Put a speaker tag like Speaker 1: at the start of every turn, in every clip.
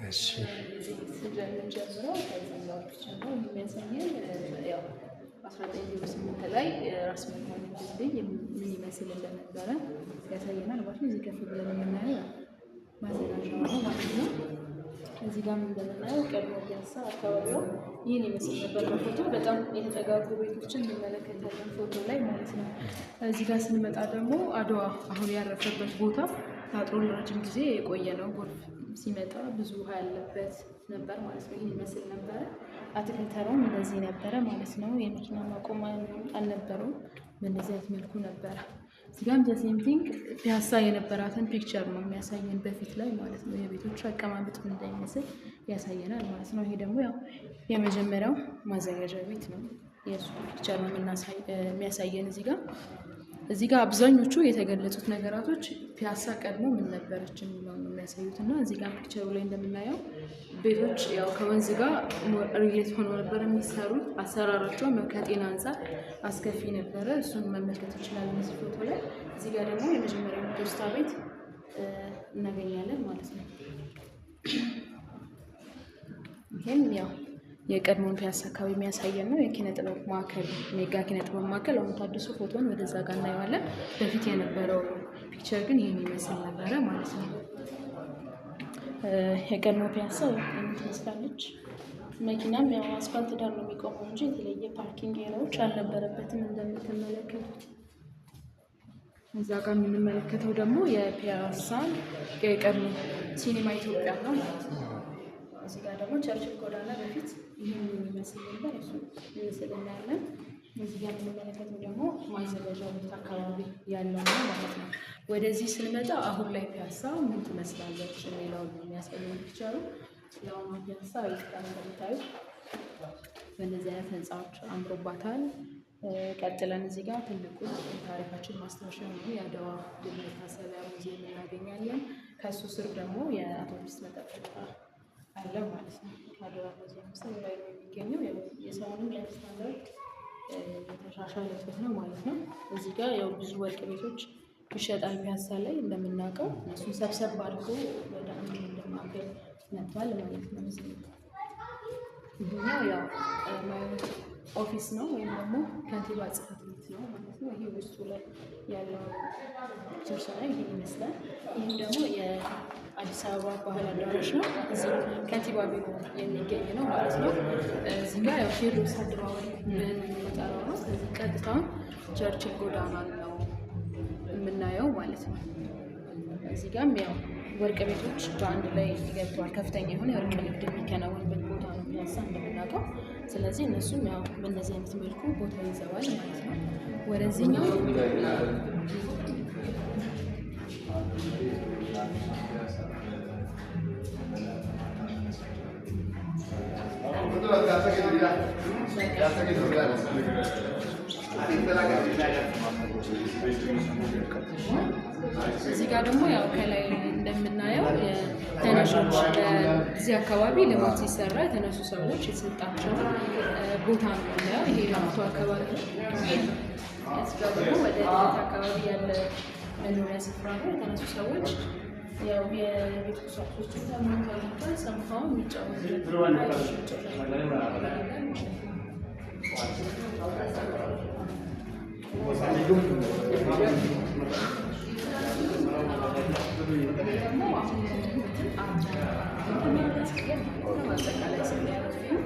Speaker 1: እሺ።
Speaker 2: የምንጀምረው ከዚህኛው picture ነው። የሚያሳየን ያው 1908 ላይ ራስ መኮንን ድልድይ ምን ይመስል እንደነበረ ያሳየናል ማለት ነው። እዚህ ከፍ ብለን የምናየው ማዘጋጃው ነው ማለት ነው። እዚህ ጋር እንደምናየው ቀድሞ ፒያሳ አካባቢዋ ይህን ይመስል ነበር። በፎቶ በጣም የተጠጋጉ ቤቶችን እንመለከታለን ፎቶ ላይ ማለት ነው። እዚህ ጋር ስንመጣ ደግሞ አድዋ አሁን ያረፈበት ቦታ ታጥሮ ለረጅም ጊዜ የቆየ ነው። ጎርፍ ሲመጣ ብዙ ውሃ ያለበት ነበር ማለት ነው። ይህን ይመስል ነበረ። አትክልት ተራውም እንደዚህ ነበረ ማለት ነው። የመኪና ማቆሚያ አልነበረውም። በእንደዚህ አይነት መልኩ ነበረ። እዚህ ጋርም the same thing ፒያሳ የነበራትን picture ነው የሚያሳየን በፊት ላይ ማለት ነው። የቤቶቹ አቀማመጥ ምን እንደሚመስል ያሳየናል ማለት ነው። ይሄ ደግሞ ያው የመጀመሪያው ማዘጋጃ ቤት ነው። የእሱ picture ነው የሚያሳየን እዚህ ጋር። እዚህ ጋር አብዛኞቹ የተገለጹት ነገራቶች ፒያሳ ቀድሞ ምን ነበረች የሚለውን ነው የሚያሳዩት። እና እዚህ ጋር picture ኡ ላይ እንደምናየው ቤቶች ያው ከወንዝ ጋር relate ሆኖ ነበር የሚሰሩት። አሰራራቸውም ከጤና አንጻር አስከፊ ነበረ። እሱን መመልከት እንችላለን እዚህ ፎቶ ላይ። እዚህ ጋር ደግሞ የመጀመሪያው ፖስታ ቤት እናገኛለን ማለት ነው። ይህም ያው የቀድሞውን ፒያሳ አካባቢ የሚያሳየን ነው። የኪነ ጥበብ ማዕከል፣ ሜጋ ኪነ ጥበብ ማዕከል አሁን ታድሶ ፎቶን ወደዛ ጋር እናየዋለን። በፊት የነበረው picture ግን ይህን ይመስል ነበረ ማለት ነው። የቀድሞ ፒያሳ ይህን ትመስላለች። መኪናም ያው አስፋልት ዳር ነው የሚቆመው እንጂ የተለየ parking area ዎች አልነበረበትም እንደምትመለከቱት። እዛ ጋር የምንመለከተው ደግሞ የፒያሳን የቀድሞ ሲኒማ ኢትዮጵያ ነው ማለት ነው። እዚህ ጋር ደግሞ ቸርችል ጎዳና በፊት ይህን የሚመስል ነበር። እሱ ምስል እናያለን። እዚህ ጋር የምንመለከተው ደግሞ ማዘጋጃ ቤት አካባቢ ያለው ነው ማለት ነው። ወደዚህ ስንመጣ አሁን ላይ ፒያሳ ምን ትመስላለች የሚለውን ነው የሚያሳየው picture ኡ። የአሁኗ ፒያሳ ይስጣል እንደምታዩት በእነዚህ አይነት ህንፃዎች አምሮባታል። ቀጥለን እዚህ ጋር ትልቁ ታሪካችን ማስታወሻ የሆነው የአድዋ ድል መታሰቢያ ሙዚየም እናገኛለን። ከእሱ ስር ደግሞ የአውቶቡስ መጠበቂያ አለ ማለት ነው። ከአድዋ ሙዚየም ስር ላይ ነው የሚገኘው። የሰውንም life standard የተሻሻለበት ነው ማለት ነው። እዚህ ጋር ያው ብዙ ወርቅ ቤቶች ይሸጣል ፒያሳ ላይ እንደምናውቀው፣ እነሱን ሰብሰብ አድርጎ ወደ አንድ ማዕከል መጥቷል ማለት ነው። እዚህ ይሄኛው ያው mayor office ነው ወይም ደግሞ ከንቲባ ጽሕፈት ቤት ነው ማለት ነው። ይሄ ውስጡ ላይ ያለው picture ላይ ይሄን ይመስላል። ይህም ደግሞ የአዲስ አበባ ባህል አዳራሽ ነው። እዚህ ከንቲባ ቢሮ የሚገኝ ነው ማለት ነው። እዚህ ጋር ያው ቴዎድሮስ አደባባይ ብለን የምንጠራው ነው። ከዚህ ቀጥታውን ቸርችል ጎዳና ነው የምናየው ማለት ነው። እዚህ ጋርም ያው ወርቅ ቤቶች በአንድ ላይ ገብተዋል። ከፍተኛ የሆነ የወርቅ ንግድ የሚከናወንበት ቦታ ነው ፒያሳ እንደምናውቀው። ስለዚህ እነሱም ያው በእነዚህ አይነት መልኩ ቦታ ይዘዋል ማለት ነው። ወደዚህኛው እዚህ ጋር ደግሞ ያው ከላይ እንደምናየው የተነሾች እዚህ አካባቢ ልማት ሲሰራ የተነሱ ሰዎች የተሰጣቸውን ቦታ ነው የምናየው። ይሄ ላፍቶ አካባቢ ነው። እዚህ ጋር ደግሞ ወደ ልደታ አካባቢ ያለ መኖሪያ ስፍራ ነው። የተነሱ ሰዎች ያው የቤት ቁሳቁሶችን ተሟልተውላቸዋል። ሰምተው የሚጫወቱ ደግሞ አሁን ያለንበትን አጠቃላይ ስናየው እንደዚህ ነው።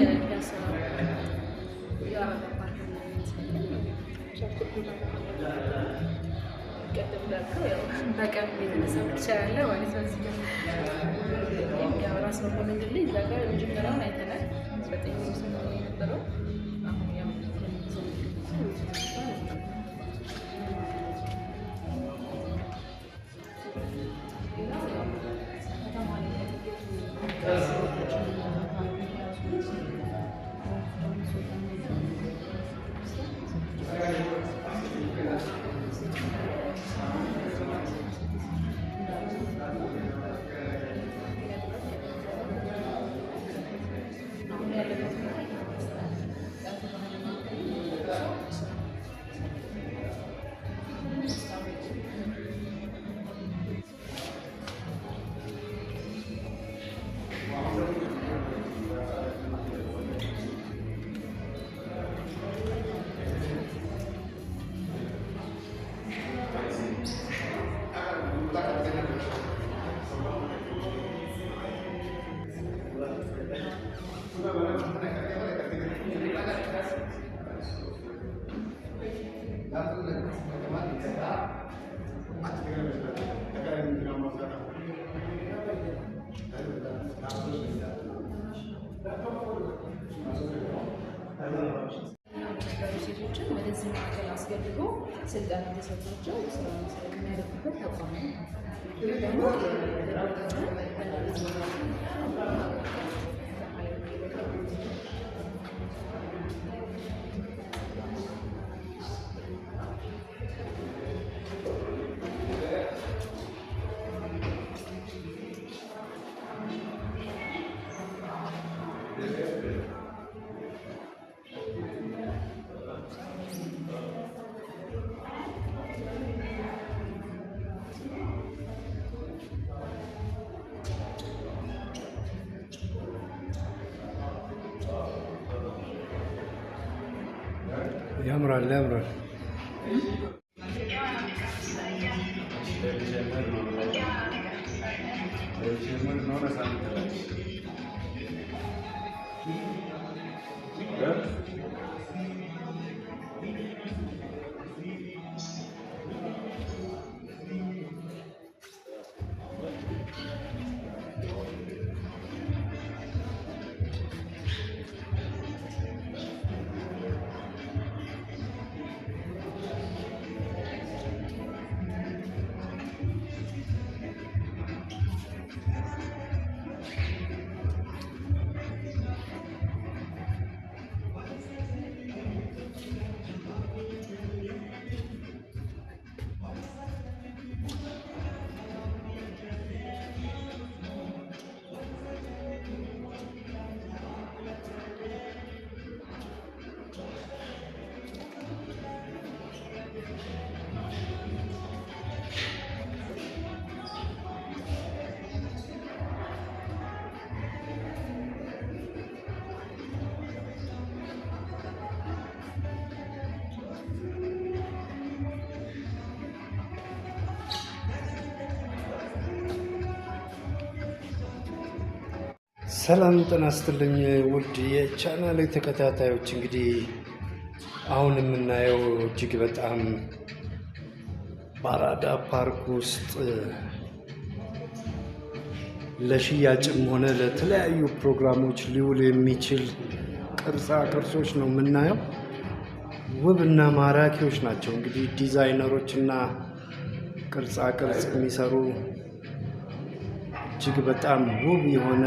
Speaker 2: የፒያሳ የአበባ ፓርክ ነው የሚያሳየን። ቅድም እንዳልከው ያው በቀን የተነሳ picture አለ ማለት ነው። እዚህ ጋር ያው ራስ መኮንን ድልድይ እዛ ጋር መጀመሪያውን አይተናል። 1908 የነበረው አሁን ያው ከተማ ላይ አሁን ያለበት ሁኔታ ይሄን ይመስላል። ሴቶችን ወደዚህ ማዕከል አስገብቶ ስልጠና ተሰጥቷቸው ስራ የሚያደርጉበት ተቋም ነው። ይህ ደግሞ
Speaker 1: ያምራል ያምራል። ሰላም ጤና ይስጥልኝ ውድ የቻናሌ ተከታታዮች፣ እንግዲህ አሁን የምናየው እጅግ በጣም በአራዳ ፓርክ ውስጥ ለሽያጭም ሆነ ለተለያዩ ፕሮግራሞች ሊውል የሚችል ቅርጻ ቅርጾች ነው የምናየው። ውብና ማራኪዎች ናቸው። እንግዲህ ዲዛይነሮች እና ቅርጻ ቅርጽ የሚሰሩ እጅግ በጣም ውብ የሆነ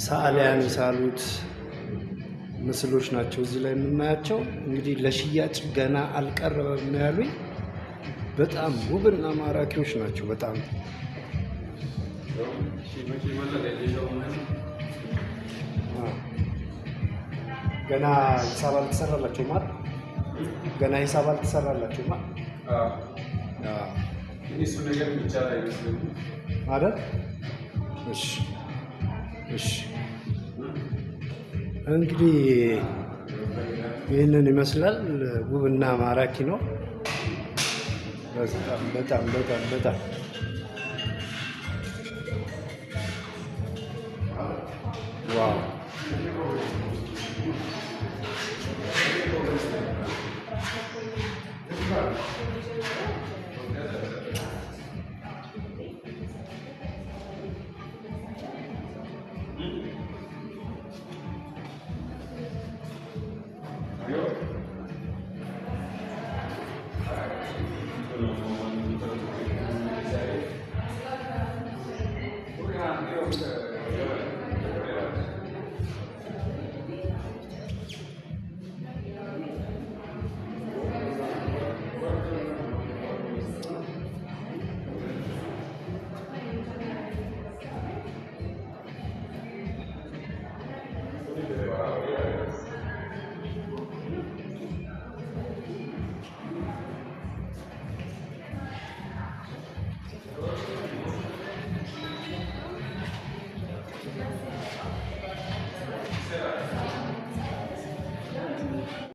Speaker 1: ሰዓሊያን የሳሉት ምስሎች ናቸው እዚህ ላይ የምናያቸው። እንግዲህ ለሽያጭ ገና አልቀረበም ነው ያሉኝ። በጣም ውብና ማራኪዎች ናቸው። በጣም ገና ሂሳብ አልተሰራላቸውም አይደል? ገና ሂሳብ አልተሰራላቸውም አይደል? እሺ እሺ። እንግዲህ ይህንን ይመስላል። ውብና ማራኪ ነው። በጣም በጣም በጣም በጣም wow!